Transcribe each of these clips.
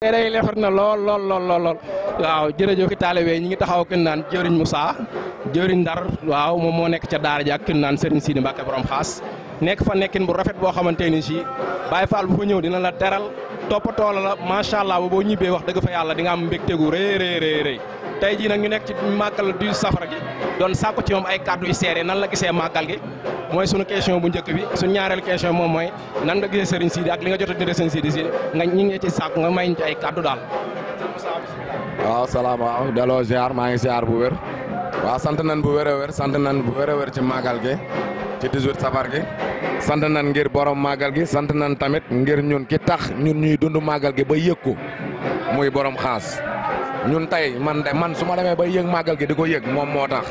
day rafet na lool waaw jërëjëf ki taalibe ñi ngi taxaw ken naan jëriñ Moussa jëriñ Ndar waaw moom moo nekk ca daara ji ak ken naan Serigne Sidi Mbacke borom xaas nekk fa nekkin bu rafet boo xamante ni si Baye Fall bu fa ñëw dina la teral toppatoo la macha allah boo ñibbee wax dëgg fa yàlla di nga am mbégte gu rëy tey jii nag ñu nekk ci màggal du safara gi doon sàkku ci moom ay kàddu yu seere nan la gisee màggal gi mooy sunu question bu njëkk bi suñu ñaareelu question moom mooy nan nga gisee Serigne Sidi ak li nga jot a dindi Serigne Sidi si nga ñi ngi ci sàkku nga may ñu ci ay kàddu daal. waaw salaamaaleykum delloo ziar maa ngi ziar bu wér waaw sant nañ bu wér a wér sant nañ bu wér a wér ci màggal gi ci 18 safar gi sant nañ ngir borom màggal gi sant nañ tamit ngir ñun ki tax ñun ñuy dund màggal gi ba yëg ko muy borom xaas ñun tey man su ma demee ba yëg màggal gi di ko yëg moom moo tax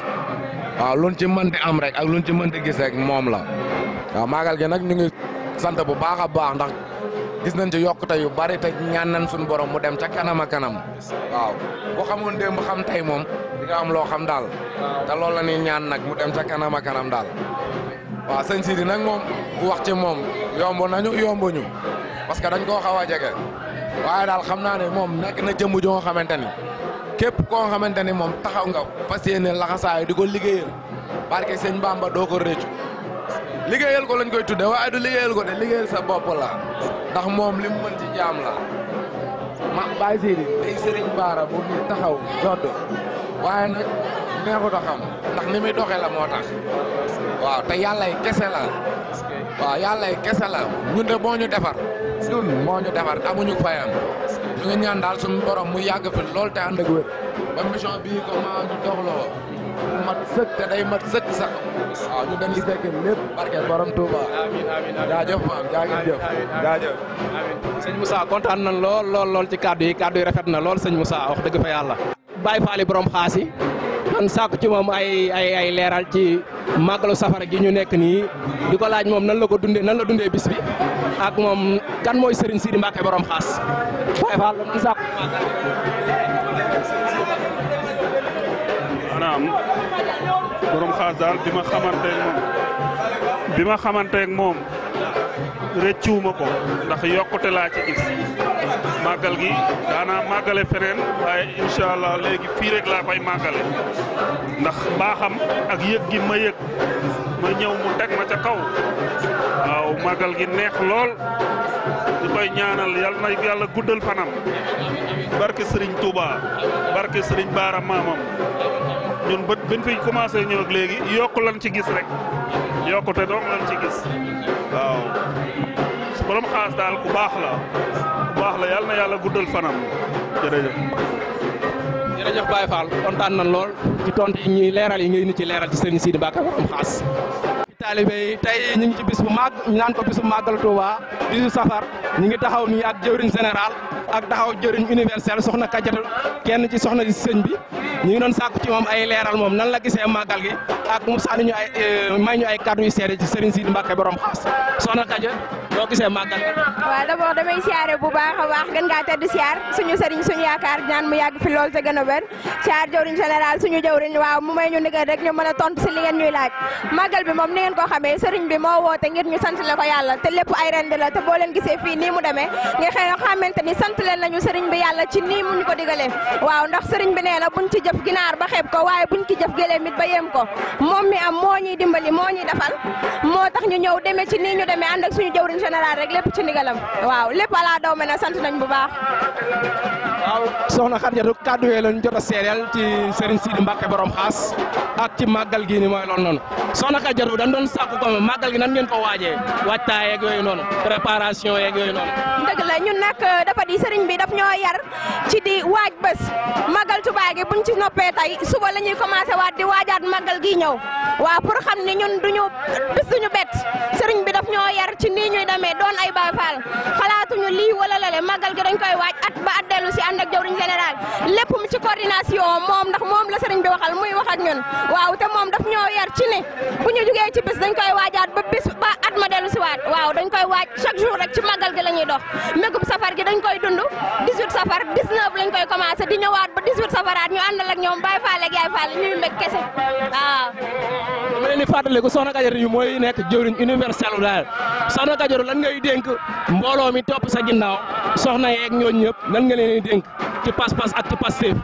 waaw luñ ci mënti am rek ak luñ ci mënti gis rek moom la waaw màggal gi nag ñu ngi sant bu baax a baax ndax gis nañ ci yokkute yu bari te ñaan nañ suñu borom mu dem ca kanam a kanam waaw boo xamoon démb xam tey moom di nga am loo xam daal te loolu la ñuy ñaan nag mu dem ca kanam a kanam daal waaw sëñ Sidi nag moom wax ci moom yomb nañu yombuñu parce que dañ koo xaw a jege waaye daal xam naa ne moom nekk na jëmm joo xamante ni képp koo xamante ni moom taxaw nga fas yéene laxasaayu di ko liggéeyal barke sëñ Bamba doo ko rëccu liggéeyal ko lañ koy tudde waaye du liggéeyal ko de liggéeyal sa bopp la ndax moom li mu mën ci jaam la ma Baye Sidi day Sëriñ Baara bu ñu taxaw dodd waaye nag neexut a xam ndax ni muy doxee la moo tax waaw te yàllay kese la waaw yàllay kese la ñun de moo ñu defar ñun moo ñu defar amuñu fayam ñu ngi ñaan daal suñu borom mu yàgg fi lool te ànd ak wér ba mission bii ko maa ñu doxloo mat sëkk te day mat sëkk sax waaw ñu dañuy fekk lépp barke borom Touba. amiin jaajëf maam jaajëf jaajëf. sëñ Moussa kontaan nañ lool ci kàddu yi rafet na lool sëñ Moussa wax dëgg fa yàlla. Baye Fall borom xaas yi man sàkku ci moom ay leeral ci màggalu safara gi ñu nekk nii di ko laaj moom nan la dundee bis bi ak moom kan mooy Serigne Sidi Mbacke borom xaas Baye Fall man sàkku maanaam borom xaas daal bi ma xamanteeg moom rëccuwuma ko ndax yokkute laa ci gis màggal gi daanaa màggale feneen waaye incha allah léegi fii rek laa koy màggale ndax baaxam ak yëg gi ma yëg ma ñëw mu teg ma ca kaw waaw màggal gi neex lool ñu koy ñaanal yal na yàlla guddal fanam barke Serigne Touba barke Serigne Baara maamam ñun bañ fi commencé ñëw ak léegi yokku lan ci gis rek yokkute doom lan ci gis waaw borom xaas daal ku baax la yal na yàlla guddal fanam jërëjëf Baye Fall kontaan nañ lool ci tontu yi ñuy leeral yi ngay nit ci leeral ci Serigne Sidi Mbacke borom xaas taalibe yi tey ñu ngi ci bis bu màgg ñu naan ko bisu màggal Touba bisu safar ñu ngi taxaw nii ak jëwriñ général ak taxaw jëwriñ universel soxna Kadiatou kenn ci soxna si sëñ bi ñu ngi doon sàkku ci moom ay leeral moom nan la gisee màggal gi ak mu sànni ñu may ñu ay kàddu yu seede ci Serigne Sidi Mbacke borom xaas soxna Kadiatou doo gisee màggal gi. waaw d'abord damay siyaare bu baax a baax gën ngaa tedd siyaar suñu sëriñ suñu yaakaar ñaan mu yàgg fi lool te gën a wér siyaar jëwriñ général suñu jëwriñ waaw mu may ñu ndigal rek ñu mën a tontu si li ngeen ñuy laaj màggal bi moom ni ngeen ko xamee sëriñ bi moo woote ngir ñu sant la ko yàlla te lépp ay rend la te boo leen gisee fii nii mu demee nga xamante ni sant leen nañu sëriñ bi yàlla ci nii mu ñu ko digalee waaw ndax sëriñ bi nee na buñ ci jëf ginaar ba xeeb ko waaye buñ ci jëf gëléem it ba yem ko moom mi am moo ñuy dimbali moo ñuy defal moo tax ñu ñëw demee ci nii ñu demee ànd ak suñu jëwriñ général rek lépp ci ndigalam waaw lépp ala daw me na sant nañ bu baax waaw soxna Kadiatou kàddu yooyu lañ jot a seedeel ci Serigne Sidi Mbacke borom xaas ak ci màggal gi ni mooy loolu noonu soxna Kadiatou dañ doon sàkku ko màggal gi nan ngeen ko waajee waajtaay yeeg yooyu noonu préparation yeeg yooyu noonu. dëgg la ñun nag dafa di sëriñ bi daf ñoo yar ci di waaj bés màggal Tuubaa gi buñ ci noppee tey suba la ñuy commencé waat di waajaat màggal gi ñëw waaw pour xam ni ñun duñu bett sëriñ bi daf ñoo yar ci nii ñuy demee doon ay Baay Faal xalaatuñu lii wala lale màggal gi dañ koy waaj at ba at dellu si ànd ak jawriñ général lépp mu ci coordination moom ndax moom la sëriñ bi waxal muy wax ak ñun waaw te moom daf ñoo yar ci ne bu ñu jugee ci bis dañ koy waajaat ba at ma dellu si waat waaw dañ koy waaj chaque jour rek ci màggal gi la ñuy dox mbégum safar gi dañ koy dund 18 safar 19 lañ koy commencé di ñëwaat ba 18 safaraat ñu àndal ak ñoom Baye Fall ak Yaay Fall ñuy mbég kese waaw. ma leen di fàttaliku soxna Kajoor yu mooy nekk jëwriñ universel daal soxna Kajoor lan ngay dénk mbooloo mi topp sa ginnaaw soxna yeeg ñooñu ñëpp lan nga leen di dénk ci pas-pas ak ci Pastef.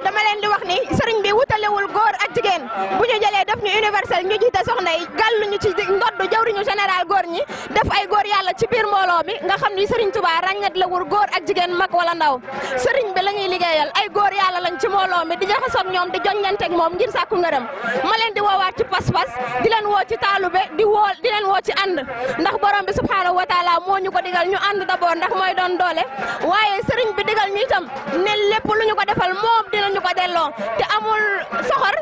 dama leen di wax ni sëriñ bi wutalewul góor ak jigéen bu ñu jëlee def ñu universel ñu jiite soxna yi gàlluñu ci ndoddu jawriñu général góor ñi def ay góor yàlla ci biir mbooloo mi nga xam ni sëriñ Touba ràññat la wul góor ak jigéen mag wala ndaw sëriñ bi la ñuy liggéeyal ay góor yàlla lañ ci mbooloo mi di jaxasoog ñoom di joññanteeg moom ngir sàkku ngërëm ma leen di woowaat ci pas-pas di leen woo ci taalube di leen woo ci ànd ndax borom bi subhanahu wa taala moo ñu ko digal ñu ànd d'abord ndax mooy doon doole waaye sëriñ bi digal ñu itam ne lépp lu ñu ko defal moom dinañu ko delloo te amul soxor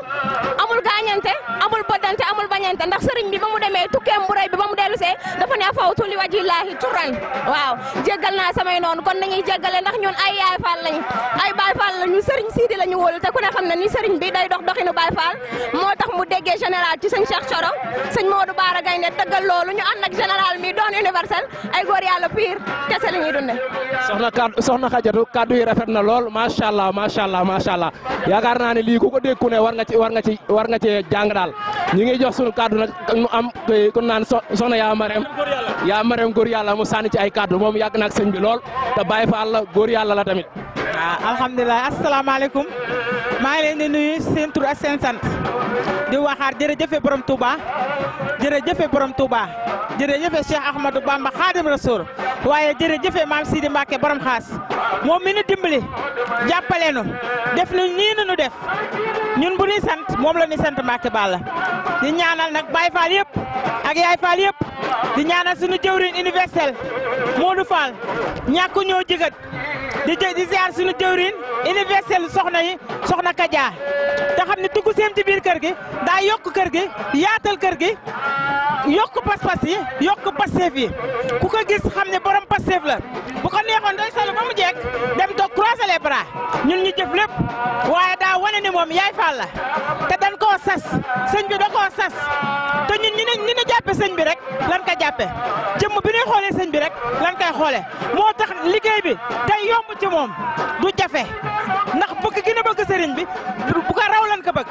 amul gaañante amul bëddante amul bañante ndax sëriñ bi ba mu demee tukkeem bu rëy bi ba mu dellusee dafa ne fawtu li wajillaahi turan waaw jéggal naa samay noonu kon nañuy jéggale ndax ñun ay Yaay Fall lañu ay Baye Fall lañu sëriñ Sidi lañu wóolu te ku ne xam ne ni sëriñ bi day dox doxinu Baye Fall moo tax mu déggee général ci sëñ Cheikh Thioro sëñ Modou Bara Gaynde dëggal loolu ñu ànd ak général mi doon universel ay góor yàlla pire kese la ñuy dunde soxna Xajatu kaddu yi rafet na lool macha allah macha allah macha allah yaakaar naa ne lii ku ko dégg ku ne war nga ci jàng daal ñi ngi jox sunu kaddu nag mu am ku naan soxna yaa Marème góor yàlla mu sànni ci ay kaddu moom yàgg na ak sëñ bi lool te Baye Fall la góor yàlla la tamit. waaw alhamdulilah asalaamaaleykum maa ngi leen di nuyu seen tur ak seen sant di waxaat jërëjëfe borom Touba jërëjëfe borom Touba jërëjëfe Cheikh Ahmadou Bamba Khadim Rasoul waaye jërëjëfe maam Sidi Mbacke borom xaas moom mi nu dimbali jàppale nu def nu nii nu def ñun bu ñuy sant moom la ñuy sant Mbacke Balla di ñaanal nag Baye Fall yëpp ak Yaay Fall yëpp di ñaanal suñu jëwriñ universel Modou Fall ñàkku ñoo jëgat di ziar suñu jëwriñ universel soxna yi soxna Kaja te xam ne tugg seem ci biir kër gi daa yokk kër gi yaatal kër gi yokk pas-pas yi yokk Pastef yi ku ko gis xam ne borom Pastef la bu ko neexoon day solo ba mu jekk dem toog croiser les bras ñun ñu jëf lépp waaye daa wane ni moom Yaay Fall la te dañ koo sas sëñ bi da koo sas te ñun ni ñu jàppe sëñ bi rek lan ko jàppe jëmm bi ñuy xoolee sëñ bi rek lan koy xoole moo tax liggéey bi day yomb ci moom du jafe ndax bëgg gi na bëgg sëriñ bi bu ko raw lan ko bëgg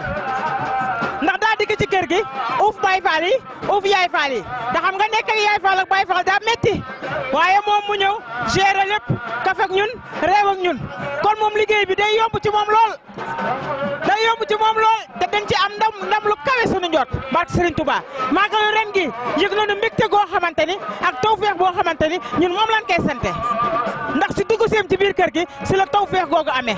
ndax daa digg ci kër gi uuf Baye Fall yi uuf Yaay Fall yi te xam nga nekk ak Yaay Fall ak Baye Fall daa metti waaye moom mu ñëw gérer lépp kaf ak ñun réew ak ñun kon moom liggéey bi day yomb ci moom lool te dañ ci am ndam lu kawe sunu njot barke Serigne Touba maagalu ren gi yëg nañu mbégte goo xamante ni ak tawfeex boo xamante ni ñun moom lañ koy sante ndax si dugg seem ci biir kër gi si la tawfeex googu amee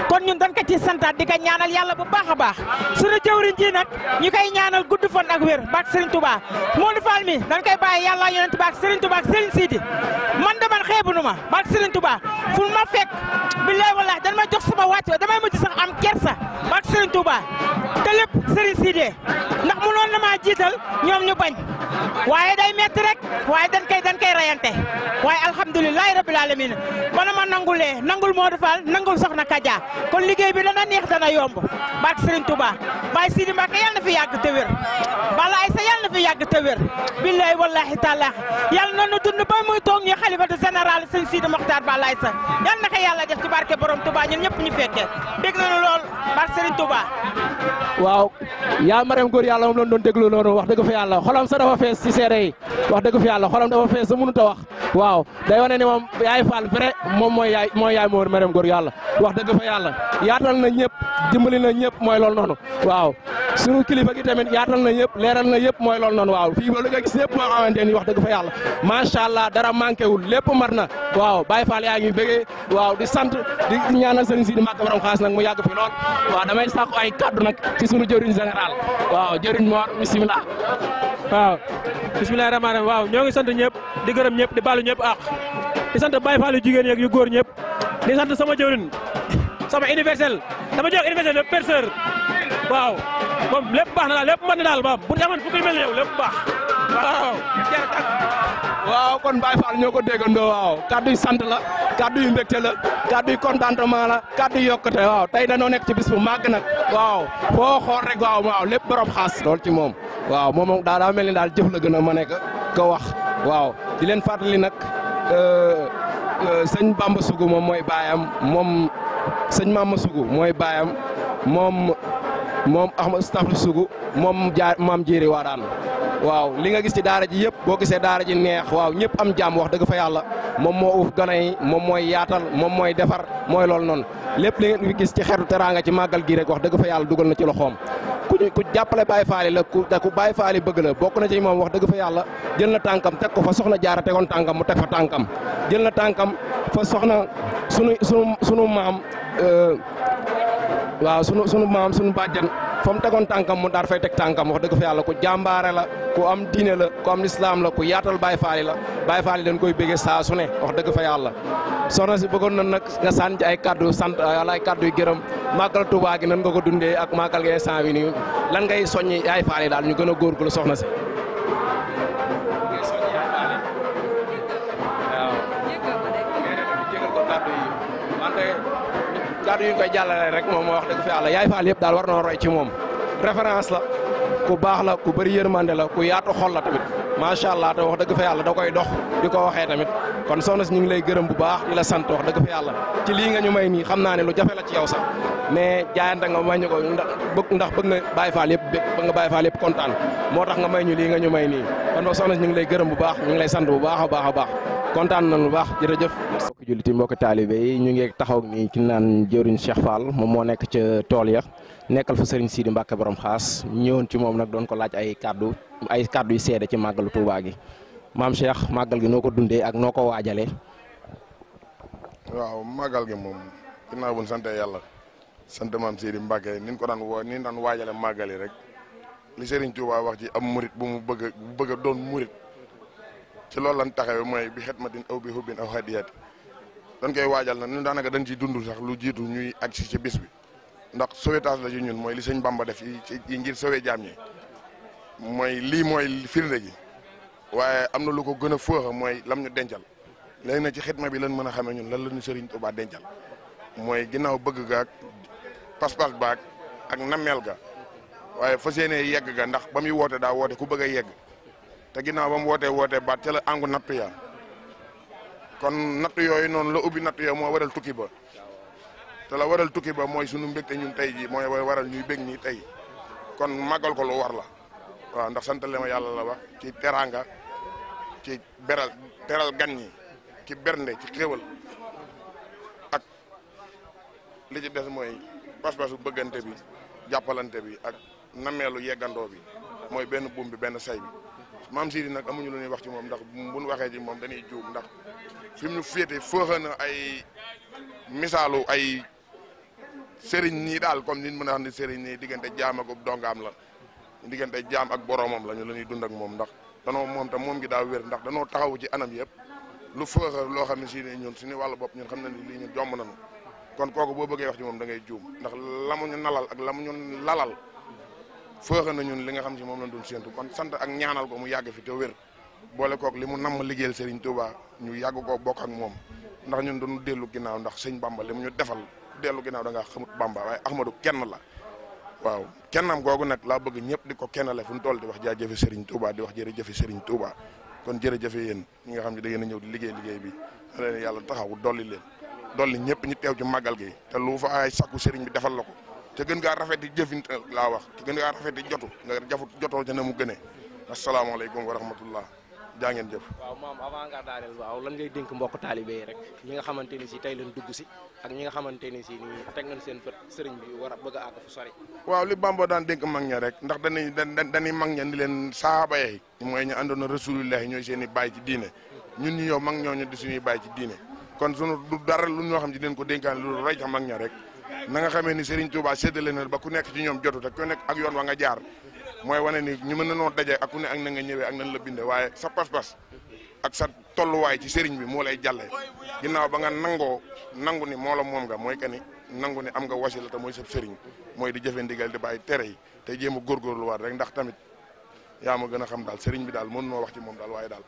kon ñun dañ ko ci santaat di ko ñaanal yàlla bu baax a baax suñu jëwriñ ji nag ñu koy ñaanal gudd fan ak wér barke Serigne Touba Modou Fall mi dañ koy bàyyi yàlla yonent barke Serigne Touba ak Serigne Sidi man de man xeebunu ma barke Serigne Touba fu ma fekk billahi wallahi dañ ma jox sama wàcc damay mujj sax am kersa barke Serigne Touba te lépp Serigne Sidi ndax mënoon na maa jiital ñoom ñu bañ waaye day metti rek waaye dañ koy rayante waaye alhamdulilahi rabbil alamin bana ma nangul Modou Fall nangul soxna Kaja kon liggéey bi dana neex dana yomb barke Serigne Touba Baye Sidi Mbacke yàlla na fi yàgg te wér Balla Aïssa yàlla na fi yàgg te wér billahi wallahi taala yàlla na nu dund ba muy toog ñu xalifatu général Serigne Sidi Mokhtar Balla Aïssa yàlla na ko yàlla def ci barke borom Touba ñun ñëpp ñu fekkee dégg nañu lool barke Serigne Touba. waaw yaa Marème góor yàlla moom lañ doon déglu noonu wax dëgg fa yàlla xolam sa dafa fees ci seede yi wax dëgg fa yàlla xolam dafa fees sa mënut a wax waaw day wane ni moom Yaay Fall vrai moom mooy yaay Marème góor yàlla wax dëgg fa yàlla yaatal na ñëpp dimbali na ñëpp mooy loolu noonu waaw sunu kilifa gi tamit yaatal na ñëpp leeral na ñëpp mooy loolu noonu waaw fii ba lu nga gis ñëpp moo xamante ni wax dëgg fa yàlla macha allah dara manqué wul lépp mat na waaw Baye Fall yaa ngi bëggee waaw di sant di ñaanal Serigne Sidi Mbacke borom xaas nag mu yàgg fi lool waaw damay sàkku ay kaddu nag ci sunu jëriñ général waaw jëriñ Mor bisimilah. waaw bisimilah rahmaani rahiim waaw ñoo ngi sant ñëpp di gërëm ñëpp di baalu ñëpp ak di sant Baye Fall yu jigéen yeeg yu góor ñëpp di sant sama jëriñ sama universel dama jox universel de perceur waaw moom lépp baax na daal lépp mën na daal ba bu amoon fu muy mel ni yow lépp baax waaw. waaw kon Baye Fall ñoo ko déggandoo waaw kaddu yu sant la kaddu yu mbégte la kaddu yu contentement la kaddu yu yokkute waaw tey dañoo nekk ci bis bu màgg nag waaw foo xool rek waaw lépp borom xaas lool ci moom waaw moom daa mel ni daal jëf la gën a mën a ko wax waaw di leen fàttali nag sëñ Bamba Sougou moom mooy baayam moom sëñ Mama Sougou mooy baayam moom Ahmad Stafli Sougou moom maam Jéeri Waadaan waaw li nga gis ci daara ji yëpp boo gisee daara ji neex waaw ñëpp am jàmm wax dëgg fa yàlla moom moo uuf gone yi moom mooy yaatal moom mooy defar mooy loolu noonu lépp li ngeen gis ci xeetu teraanga ci màggal gi rek wax dëgg fa yàlla dugal na ci loxoom ku jàppale Baye Fall la ku Baye Fall bëgg la bokk na ci moom wax dëgg fa yàlla jël na tànkam teg ko fa soxna jaara tegoon tànkam mu teg fa tànkam jël na tànkam fa soxna sunu maam waaw sunu maam sunu bàjjan fa mu tegoon tànkam mu daar fay teg tànkam wax dëgg fa yàlla ku jàmbaare la ku am diine la ku am lislaam la ku yaatal Baye Fall la Baye Fall dañ koy bëggee saa su ne wax dëgg fa yàlla soxna si bëggoon na nag nga sànni ay kaddu sant wala ay kaddu yu gërëm màggal Touba gi nan nga ko dundee ak màggal gi instant bi nii lan ngay soññi Baye Fall yi daal ñu gën a góorgóorlu soxna si. ngay soññi Baye Fall yi waaw jégal ko kaddu yi wante kaddu yi ñu koy jàllale rek moom moo wax dëgg fa yàlla Baye Fall yëpp daal war na roy ci moom référence la ku baax la ku bëri yërmande la ku yaatu xol la tamit macha allah te wax dëgg fa yàlla da koy dox di ko waxee tamit kon soxna si ñu ngi lay gërëm bu baax di la sant wax dëgg fa yàlla ci lii nga ñu may nii xam naa ne lu jafe la ci yow sax mais jaayante nga may ñu ko ndax bëgg nga Baye Fall yëpp bëgg nga Baye Fall yëpp kontaan moo tax nga may ñu lii nga ñu may nii kon boog soxna si ñu ngi lay gërëm bu baax ñu ngi lay sant bu baax a baax a baax kontaan nañu bu baax jërëjëf. mbokki julliti mbokki taalibe yi ñu ngi taxaw nii ki naan jëwriñ Cheikh Fall moom moo nekk ca tool ya nekkal fa Serigne Sidi Mbacke borom xaas ñëwoon ci moom nag doon ko laaj ay kaddu yu seede ci màggalu Touba gi maam Cheikh màggal gi noo ko dundee ak noo ko waajalee. waaw màggal gi moom ginnaaw bu ñu sant yàlla sant maam Sidi Mbacke ni ñu ko daan ni ñu daan waajale màggal yi rek li Serigne Touba wax ci am murit bu mu bëgg a doon murit ci loolu lan taxawee mooy bi xetmatin aw bi hubbin aw hadiyat dañ koy waajal na ñun daanaka dañ ciy dund sax lu jiitu ñuy agsi ci bis bi ndax sauvetage la ci ñun mooy li sëñ Bamba def yi ngir sauver jaam ñi mooy lii mooy firnde ji waaye am na lu ko gën a fooxa mooy lam ñu dencal léegi nag ci xitma bi lan mën a xamee ñun lan la ñu Serigne Touba dencal mooy ginnaaw bëgg ga ak pas-pas baag ak nammeel ga waaye fas yéenee yegg ga ndax ba muy woote daa woote ku bëgg a yegg te ginnaaw ba mu wootee baat ca la àngu nattu ya kon nattu yooyu noonu la ubbi nattu ya moo waral tukki ba te la waral tukki ba mooy sunu mbégte ñun tey ji mooy waral ñuy bég nii tey kon màggal ko lu war la waaw ndax santale ma yàlla la wax ci teraanga ci teral gan ñi ci bernde ci xéwal ak li ci des mooy pas-pasu bëggante bi jàppalante bi ak nameelu yeggandoo bi mooy benn buum bi benn say bi maam Sidi nag amuñu lu ñuy wax ci moom ndax buñ waxee ci moom dañuy juum ndax fi mu féete fooxa na ay misaalu ay sëriñ nii daal comme ni mën a wax ni sëriñ nii diggante jaam ak dongaam la diggante jaam ak boromam la ñuy dund ak moom ndax danoo moom tam moom gi daa wér ndax danoo taxawu ci anam yëpp lu fooxa loo xam ne si ne ñun suñu wàllu bopp ñun xam na ni lii ñun jomb nañu kon kooku boo bëggee wax ci moom da ngay juum ndax lamuñu nalal ak lamuñu lalal fooxa na ñun li nga xam si moom lañ doon séentu kon sant ak ñaanal ko mu yàgg fi te wér boole kook li mu namm liggéeyal Serigne Touba ñu yàgg koo bokk ak moom ndax ñun dañu dellu ginnaaw ndax sëñ Bamba li mu ñu defal dellu ginnaaw da ngaa xamut Bamba waaye Ahmadou kenn la waaw kennam googu nag laa bëgg ñëpp di ko kennale fu mu toll di wax jaajëfe Serigne Touba di wax jërëjëfe Serigne Touba kon jërëjëfe yéen ñi nga xam ne da ngeen a ñëw di liggéey bi na leen yàlla taxaw dolli leen dolli ñëpp ñu teew ci màggal gi te lu fa ay sakku Serigne bi defal la ko te gën ngaa rafet di jëfin laa wax te gën ngaa rafet di jotu nga jotoo ca na mu gënee asalaamaaleykum wa rahmatullah jaa ngeen jëf. waaw maam avant nga daaneel waaw lan ngay dénk mbokk taalibe yi rek ñi nga xamante ni si tey leen dugg si ak ñi nga xamante ni si nii teg nañ seen bët sëriñ bi war a bëgg a àgg fu sori. waaw li Bamba daan dénk mag ña rek ndax dañuy mag ña ni leen saaba yi mooy ñu àndoon na rasulullah ñooy seen i bàyyi ci diine ñun ñu yow mag ñooñu di suñuy bàyyi ci diine kon sunu du dara lu ñoo xam ci leen ko dénkaan lu roy ca mag ña rek na nga xamee ni Serigne Touba séddale na ba ku nekk ci ñoom jotu te ku nekk ak yoon wa nga jaar mooy wane ni ñu mën na noo daje ak ku ne ak na nga ñëwee ak nan la bindee waaye sa pas-pas ak sa tolluwaay ci Serigne bi moo lay jàllee ginnaaw ba nga nangu ni moo la moom nga mooy que ni nangu ni am nga wasila te mooy sa Serigne mooy di jëfe ndigal di bàyyi tere yi te jéem a góorgóorluwaat rek ndax tamit yaa ma gën a xam daal Serigne bi daal mën noo wax ci moom daal waaye daal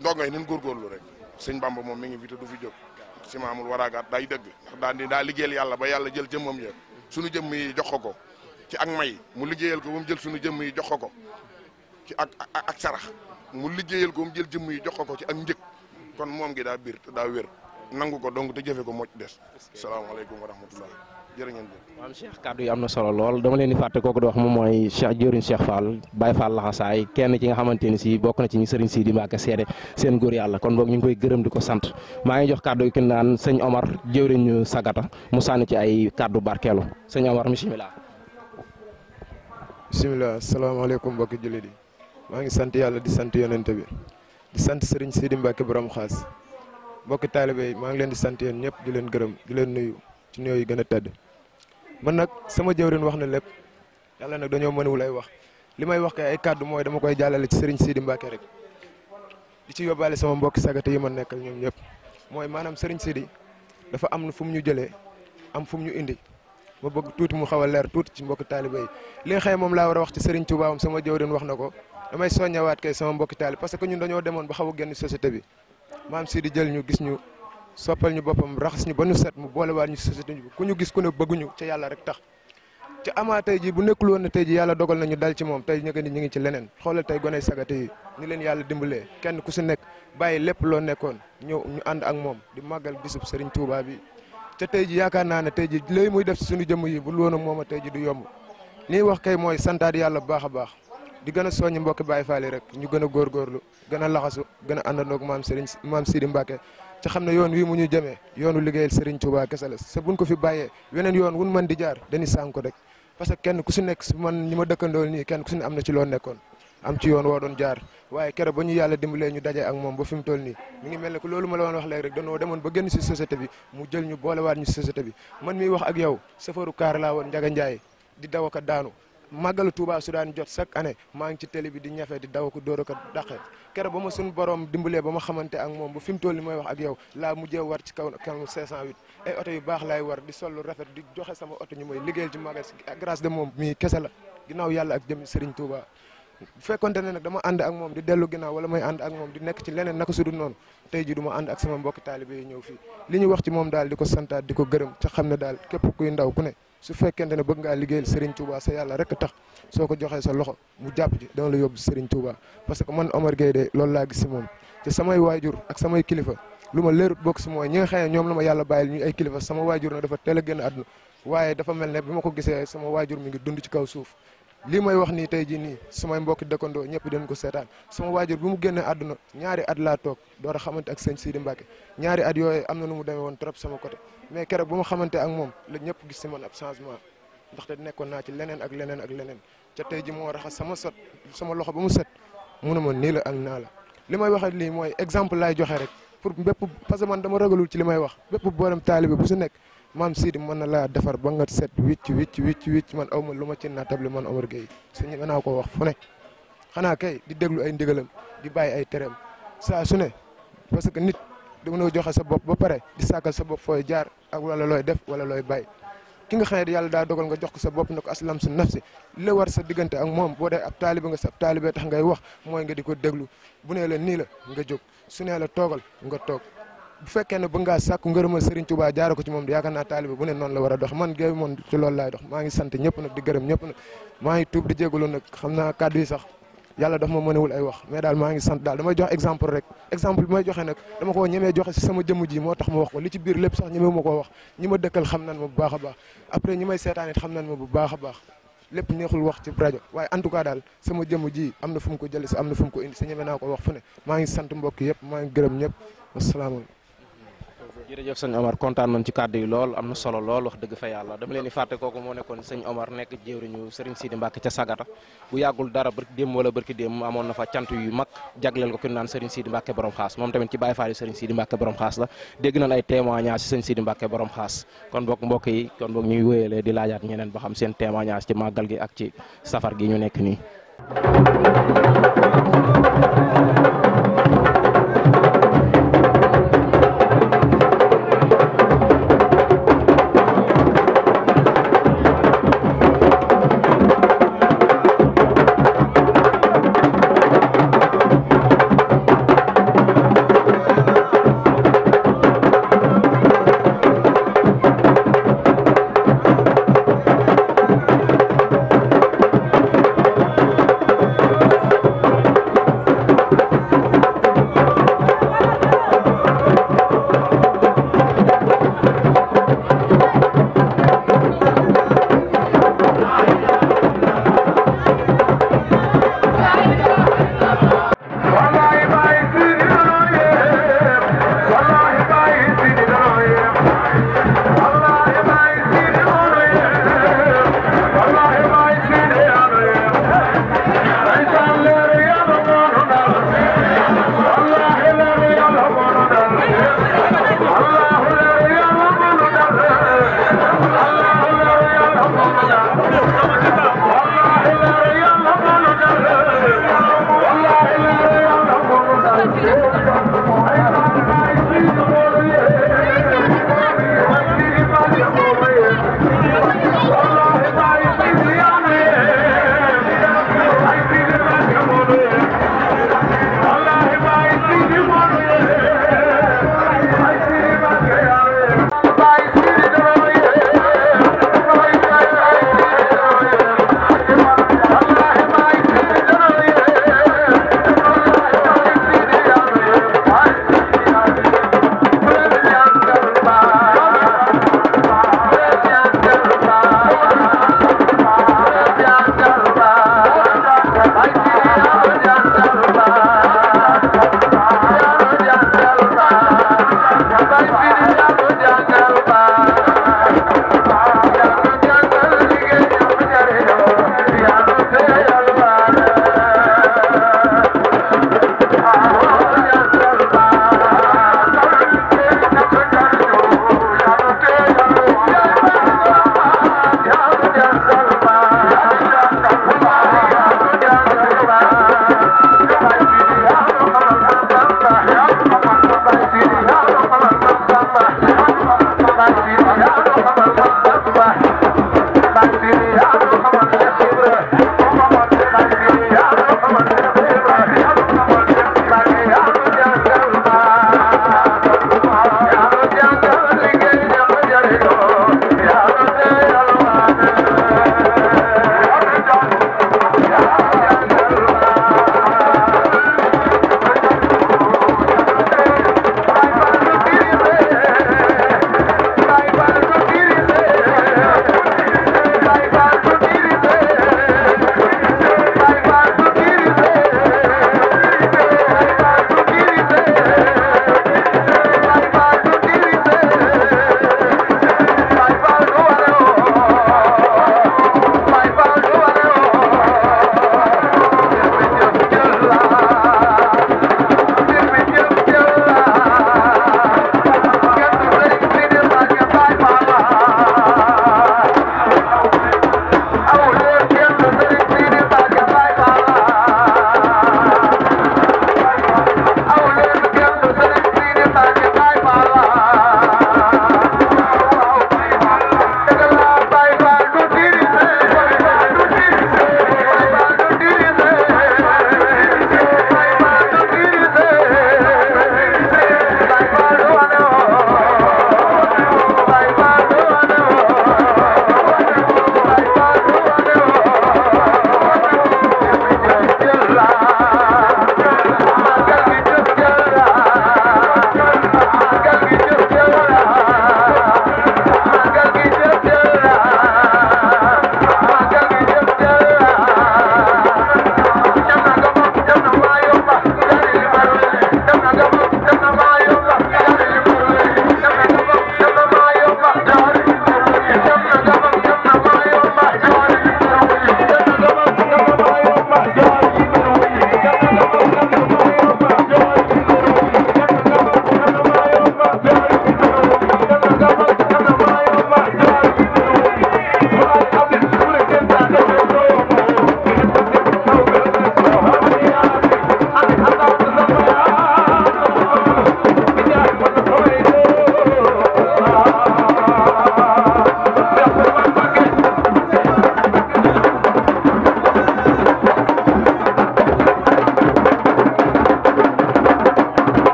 ndongo yi nañ góorgóorlu rek sëñ Bamba moom mi ngi fi te du fi jóg si maamul waraagaat day dëgg ndax daa liggéeyal yàlla ba yàlla jël jëmmam ya suñu jëmm yi jox ko ci ak may mu liggéeyal ko ba mu jël suñu jëmm yi jox ko ci ak sarax mu liggéeyal ko ba mu jël jëmm yi jox ko ci ak njëg kon moom gi daa biir te daa wér nangu ko donc te jëfe ko moo ci des salaamaaleykum wa rahmatullah jërë ngeen jëf. maam Cheikh kaddu yi am na solo lool dama leen di fàtte kooku di wax moom mooy Cheikh jëwriñ Cheikh Fall Baye Fall laxasaay kenn ci nga xamante ni si bokk na ci ñi Serigne Sidi Mbacke seede seen góor yàlla kon boog ñu ngi koy gërëm di ko sant maa ngi jox kaddu yi ki naan sëñ Omar jëwriñ Sagata mu sànni ci ay kaddu barkeelu sëñ Omar bisimilah. bisimilah salaamaaleykum mbokki jullit yi maa ngi sant yàlla di sant yonente bi di sant Serigne Sidi Mbacke borom xaas mbokki taalibe yi maa ngi leen di sant yéen ñëpp di leen gërëm di leen nuyu ci nuyoo yi gën a tedd man nag sama jëwriñ wax na lépp yàlla nag dañoo mënewul ay wax li may wax kay ay kàddu mooy dama koy jàllale ci Serigne Sidi Mbacke rek di ci yóbbaale sama mbokki sagate yi ma nekkal ñoom ñëpp mooy maanaam Serigne Sidi dafa am na fu mu ñu jëlee am fu mu ñu indi ma bëgg tuuti mu xaw a leer tuuti ci mbokki taalibe yi li nga xëy moom laa war a wax ci Serigne Touba sama jëwriñ wax na ko damay soññawaat kay sama mbokki taalibe parce que ñun dañoo demoon ba xaw a génn société bi maam Sidi jël ñu gis ñu soppal ñu boppam raxas ñu ba ñu set mu boolewaat ñu société bi ku ñu gis ku ne bëgguñu ca yàlla rek tax ca amaa tey ji bu nekkul woon ne tey ji yàlla dogal nañu dal ci moom tey ñu ngi ci leneen xoolal tey goney sagate yi ni leen yàlla dimbalee kenn ku si nekk bàyyi lépp loo nekkoon ñëw ñu ànd ak moom di màggal bisub Serigne Touba bi te tey ji yaakaar naa ne tey ji léegi muy def si suñu jëmm yi bu loon ak moom a tey ji du yomb lii wax kay mooy santaat yàlla bu baax a baax di gën a soññi mbokki Baye Fall rek ñu gën a góorgóorlu gën a laxasu gën a àndandoog maam Sidi Mbacke ci xam ne yoon wii mu ñu jëmee yoonu liggéeyal Serigne Touba kese la sa buñ ko fi bàyyee weneen yoon wun mën di jaar dañuy sànq ko rek parce que kenn ku si nekk si man ñi ma dëkkandool nii kenn ku si ne am na ci loo nekkoon am ci yoon woo doon jaar waaye keroog ba ñu yàlla dimbalee ñu daje ak moom ba fi mu toll nii mi ngi mel ne que loolu ma la woon wax léegi rek dañoo demoon ba génn si société bi mu jël ñu boolewaat ñu si société bi man miy wax ak yow safaru kaar laa woon Njaga Njaay di daw ak a daanu màggalu Touba su daan jot chaque année maa ngi ci télé bi di ñafe di daw ko dóor ko daqe keroog ba ma suñu borom dimbalee ba ma xamante ak moom ba fi mu toll ni may wax ak yow laa mujjee war ci kaw 508 ay oto yu baax laay war di sol lu rafet di joxe sama oto ñu may liggéeyal ci màggal si grâce de moom mii kese la ginnaaw yàlla ak jëm Serigne Touba bu fekkonte ne nag dama ànd ak moom di dellu ginnaaw wala may ànd ak moom di nekk ci leneen naka su dul noonu tey ji du ma ànd ak sama mbokki taalibe yi ñëw fii li ñu wax ci moom daal di ko santaat di ko gërëm ca xam ne daal képp kuy ndaw ku ne su fekkente ne bëgg ngaa liggéeyal Serigne Touba sa yàlla rek tax soo ko joxee sa loxo mu jàpp ci dana la yóbbu Serigne Touba parce que man Omar Gueye de loolu laa gis si moom te samay waajur ak samay kilifa lu ma leerut bokk si mooy ñi nga xam ne ñoom la ma yàlla bàyyil ñu ay kilifa sama waajur nag dafa teel a génn àdduna waaye dafa mel ne bi ma ko gisee sama waajur mi ngi dund ci kaw suuf lii may wax nii tey jii nii samay mbokki dëkkandoo ñëpp dañ ko seetaan sama waajur bi mu génnee àdduna ñaari at laa toog door a xamante ak sëñ Sidi Mbacke ñaari at yooyu am na nu mu demee woon trop sama côté mais keroog bu ma xamante ak moom la ñëpp gis si man ab changement ndaxte nekkoon naa ci leneen ak leneen ak leneen ca tey ji moo raxas sama loxo ba mu set mu ne ma nii la ak naa la li may waxee lii mooy exemple laay joxe rek pour bépp parce que man dama ragalul ci li may wax bépp boolem taalibe bu su nekk maam Sidi mën na laa defar ba nga set wicc man aw ma lu ma ci naatable man Omar Gueye su ñu naa ko wax fu ne xanaa kay di déglu ay ndigalam di bàyyi ay tereem saa su ne parce que nit da nga joxe sa bopp ba pare di sàkkal sa bopp fooy jaar ak wala looy def wala looy bàyyi ki nga xam ne yàlla daa dogal nga jox ko sa bopp ne ko aslam su nafsi li la war sa diggante ak moom boo dee ab taalibe nga sa ab taalibe tax ngay wax mooy nga di ko déglu bu nee la nii la nga jóg su nee la toogal nga toog bu fekkee ne bëgg ngaa sàkku ngërëmal Serigne Touba jaara ko ci moom yaakaar naa taalibe bu ne noonu la war a dox man Gueye moom ci loolu laay dox maa ngi sant ñëpp nag di gërëm ñëpp nag maa ngi tuub di jégalu nag xam naa kàddu yi sax yàlla daf ma mënewul ay wax mais daal maa ngi sant daal damay jox exemple rek exemple bi may joxe nag dama ko ñemee joxe si sama jëmm ji moo tax ma wax ko li ci biir lépp sax ñemee ma koo wax ñi ma dëkkal xam nan ma bu baax a baax après ñi may seetaan it xam nan ma bu baax a baax lépp neexul wax ci rajo waaye en tout cas daal sama jëmm ji am na fu mu ko jëlee si am na fu mu ko indi si ñeme naa ko wax fu ne maa ngi sant mbokk yëpp maa ngi gërëm ñëpp asalaamaaleykum. jërëjëf sëñ Omar kontaan nañ ci kàddu yi lool am na solo lool wax dëgg fa yàlla dama leen di fàtte kooku moo nekkoon sëñ Omar nekk jëwriñu Serigne Sidi Mbacke ca Sagata bu yàggul dara barki démb wala barki démb amoon na fa cant yu mag jagleel ko ki naan Serigne Sidi Mbacke borom xaas moom tamit ci Baye Fall Serigne Sidi Mbacke borom xaas la dégg nañ ay témoignage ci Serigne Sidi Mbacke borom xaas kon boog mbokk yi kon boog ñuy wéyalee di laajaat ñeneen ba xam seen témoignage ci màggal gi ak ci safar gi ñu nekk nii.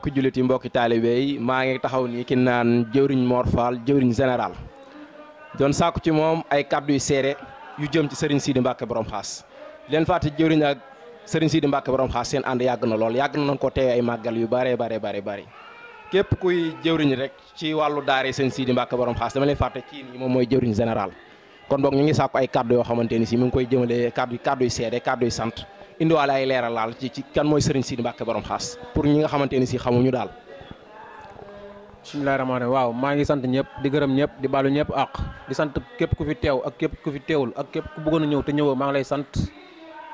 mbokki jullit yi mbokki taalibe yi maa ngi taxaw nii ki naan jëwriñ Mor Fall jëwriñ général doon sàkku ci moom ay kàddu yu seede yu jëm ci Serigne Sidi Mbacke borom xaas leen fàtte jëwriñ ak Serigne Sidi Mbacke borom xaas seen ànd yàgg na lool yàgg na ko teew ay màggal yu bare képp kuy jëwriñ rek ci wàllu daare Serigne Sidi Mbacke borom xaas dama leen fàtte kii nii moom mooy jëwriñ général kon boog ñu ngi sàkku ay kàddu yoo xamante ni si mi ngi koy jëmale kàddu yu seede kàddu yu sant indiwaale ay leeral laal ci kan mooy Serigne Sidi Mbacke borom xaas pour ñi nga xamante ni si xamuñu daal. bismillaahi rahmaani rahiim waaw maa ngi sant ñëpp di gërëm ñëpp di baalu ñëpp àq di sant képp ku fi teew ak képp ku fi teewul ak képp ku bëggoon a ñëw te ñëwoo maa ngi lay sant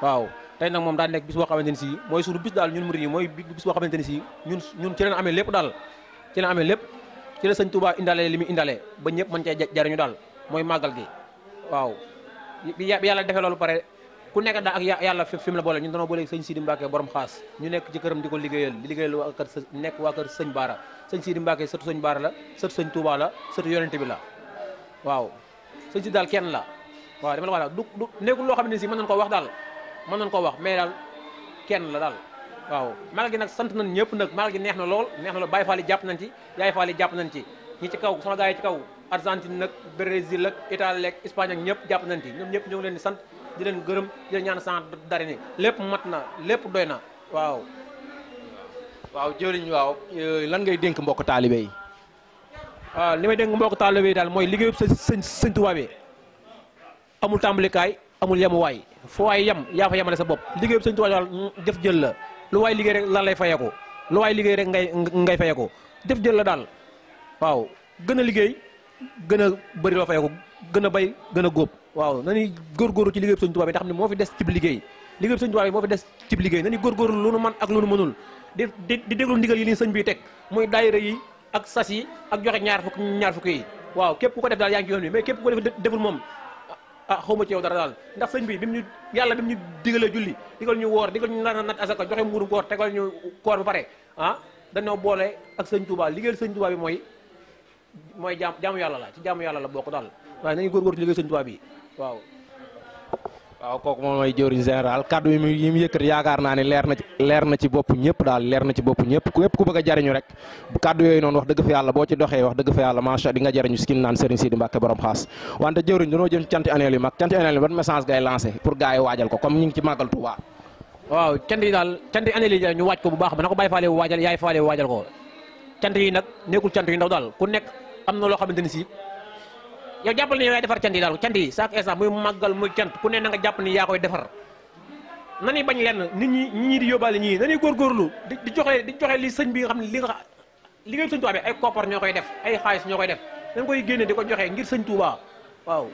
waaw tey nag moom daa nekk bis boo xamante ni si mooy suñu bis daal ñun murid yi mooy bis boo xamante ni si ñun ci leen amee lépp daal ci leen amee lépp ci la sëñ Touba indaale li mu indaale ba ñëpp mën cee jariñu daal mooy màggal gi waaw bi yàlla defee loolu pare ku nekk daal ak yàlla fi mu la boole ñun dañoo boole sëñ Sidi Mbacke borom xaas ñu nekk ci këram di ko liggéeyal waa kër nekk waa kër sëñ Baara sëñ Sidi Mbacke sëtu sëñ Baara la sëtu sëñ Touba la sëtu yonente bi la waaw sëñ Sidi daal kenn la waaw dama la wax daal du nekkul loo xam ne si mën nañ koo wax daal mën nañ koo wax mais daal kenn la daal waaw magal gi nag sant nañ ñëpp nag magal gi neex na lool Baye Fall yi jàpp nañ ci Yaay Fall yi jàpp nañ ci ñi ci kaw sama gars yi ci kaw Argentine nag Brésil ak Italie ak Espagne ak ñëpp jàpp nañ ci ñoom ñëpp ñoo ngi leen di sant di leen gërëm di leen ñaan sant dara ni lépp mat na lépp doy na waaw. waaw jëriñ waaw lan ngay dénk mbokk taalibe yi. waaw li may dénk mbokk taalibe yi daal mooy liggéeyu sëñ Tuubaa bi amul tàmbalikaay amul yemuwaay foo waay yem yaa fa yemale sa bopp liggéeyu sëñ Tuubaa daal jëf jël la lu waay liggéey rek lan lay fayeeko lu waay liggéey rek ngay fayeeko jëf jël la daal waaw gën a liggéey gën a bëri loo fayeeko gën a bay gën a góob waaw nañuy góorgóorlu ci liggéey sëñ Tuubaa bi nga xam ne moo fi des cib liggéey sëñ Tuubaa bi moo fi des cib liggéey nañuy góorgóorlu lu nu man ak lu nu mënul di déglu ndigal yi li sëñ bi teg muy daayira yi ak sas yi ak joxe ñaar fukk yi waaw képp ku ko def daal yaa ngi ci yoon bi mais képp ku ko deful moom xawma ci yow dara daal ndax sëñ bi bi mu ñu digalee julli digal ñu woor digal ñu nat asaka joxe mbuuru koor tegal ñu koor ba pare dañoo boole ak sëñ Tuubaa liggéeyal sëñ Tuubaa bi mooy jaamu yàlla la ci jaamu yàlla la bokk daal waaye nañu góorgóorlu ci liggéey sëñ Tuubaa bi waaw. waaw kooku moom mooy jëwriñ général kaddu yi mu yëkkati yaakaar naa ne leer na ci bopp ñëpp daal leer na ci bopp ñëpp képp ku bëgg a jariñu rek kaddu yooyu noonu wax dëgg fa yàlla boo ci doxee wax dëgg fa yàlla macha di nga jariñu si kin naan Serigne Sidi Mbacke borom xaas wante jëwriñ dañoo jëm canti annuel yu mag canti annuel yi ban message ngay lancé pour gars yi waajal ko comme ñu ngi ci màggal Touba. waaw cant yi daal canti annuel yi ñu waaj ko bu baax ba na ko Baye Fall waajal Yaay Fall waajal ko cant yi nag nekkul cant yu ndaw daal ku nekk am na loo xamante ni si yow jàppal ni yow yaay defar cant yi daal cant yi chaque instant muy màggal muy cant ku ne na nga jàpp ni yaa koy defar nañuy bañ lenn nit ñi di yóbbaale ñii nañuy góorgóorlu di joxe li sëñ bi nga xam ne liggéey sëñ Tuubaa bi ay koppar ñoo koy def ay xaalis ñoo koy def dañ koy génne di ko joxe ngir sëñ Tuubaa waaw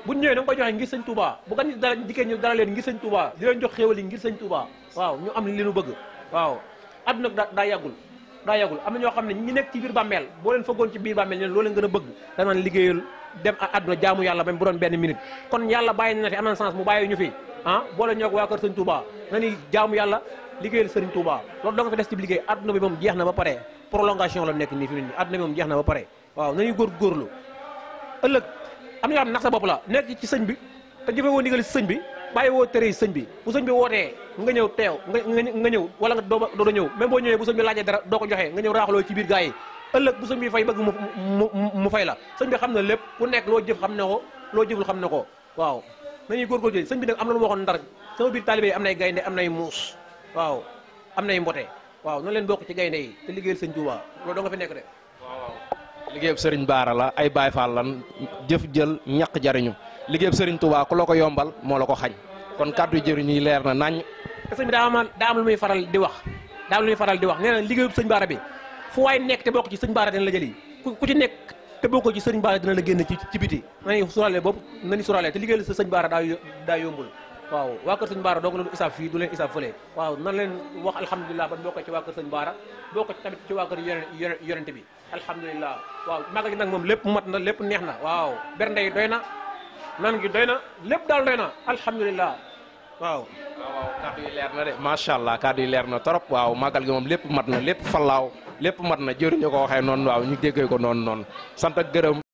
bu ñëwee da nga koy joxe ngir sëñ Tuubaa bu gan dara dikkee ñu dara leen ngir sëñ Tuubaa di leen jox xéewal yi ngir sëñ Tuubaa waaw ñu am li ñu bëgg waaw àdduna daa yàggul am na ñoo xam ne ñi nekk ci biir bàmmeel boo leen fëggoon ci biir bàmmeel leen loo leen gën a bëgg danaan liggéeyal dem àdduna jaamu yàlla même bu doon benn minute kon yàlla bàyyi na fi am na sens mu bàyyi ñu fi boole ñoo ko waa kër sëñ Touba na ni jaamu yàlla liggéeyal sëriñ Touba loolu da nga fi des ci liggéey àdduna bi moom jeex na ba pare prolongation la nekk nii fi mu ne àdduna bi moom jeex na ba pare waaw nañuy góorgóorlu ëllëg am na yoo xam ne nax sa bopp la nekk ci sëñ bi te jëfe woo ndigal ci sëñ bi bàyyi woo tere yi sëñ bi bu sëñ bi wootee nga ñëw teew nga ñëw wala nga doo ñëw même boo ñëwee bu sëñ bi laajee dara doo ko joxee nga ñëw raaxaloo ci biir gaa yi ëllëg bu sëñ bi fay bëgg mu fay la sëñ bi xam na lépp ku nekk loo jëf xam ne ko loo jëful xam ne ko waaw nañuy góorgóorlu sëñ bi nag am na lu waxoon ndar sama biir taalibe yi am nay gaynde am nay muus waaw am nay mbote waaw noonu leen bokk ci gaynde yi te liggéeyal sëñ Tuubaa loolu doo nga fi nekk de waaw liggéeyab sëriñ Baara la ay Baay Faal lan jëf jël ñaq jariñu liggéeyab sëriñ Tuubaa ku la ko yombal moo la ko xañ kon kàddu jëriñ yi leer na nañ te sëñ bi daa am lu muy faral di wax nee na liggéeyub sëñ Baara bi fu waay nekk te bokk ci sëñ Baara dina la jëli ku ci nekk te bokk ci sëñ Baara dina la génn ci biti nañu suraale boobu nañu suraale te liggéeyal sa sëñ Baara daa yombul waaw waa kër sëñ Baara doo ko leen isaab fii du leen isaab fële waaw nan leen wax alhamdulilah ban bokk ci waa kër sëñ Baara bokk ci tamit ci waa kër yonente bi alhamdulilah waaw magal gi nag moom lépp mat na lépp neex na waaw bernde yi doy na nan gi doy na lépp daal doy na alhamdulilah waaw kàddu yi leer na de macha allah kàddu yi leer na trop waaw magal gi moom lépp mat na lépp fallaaw lépp mat na jëriñu ko waxee noonu waaw ñu déggee ko noonu sant ak gërëm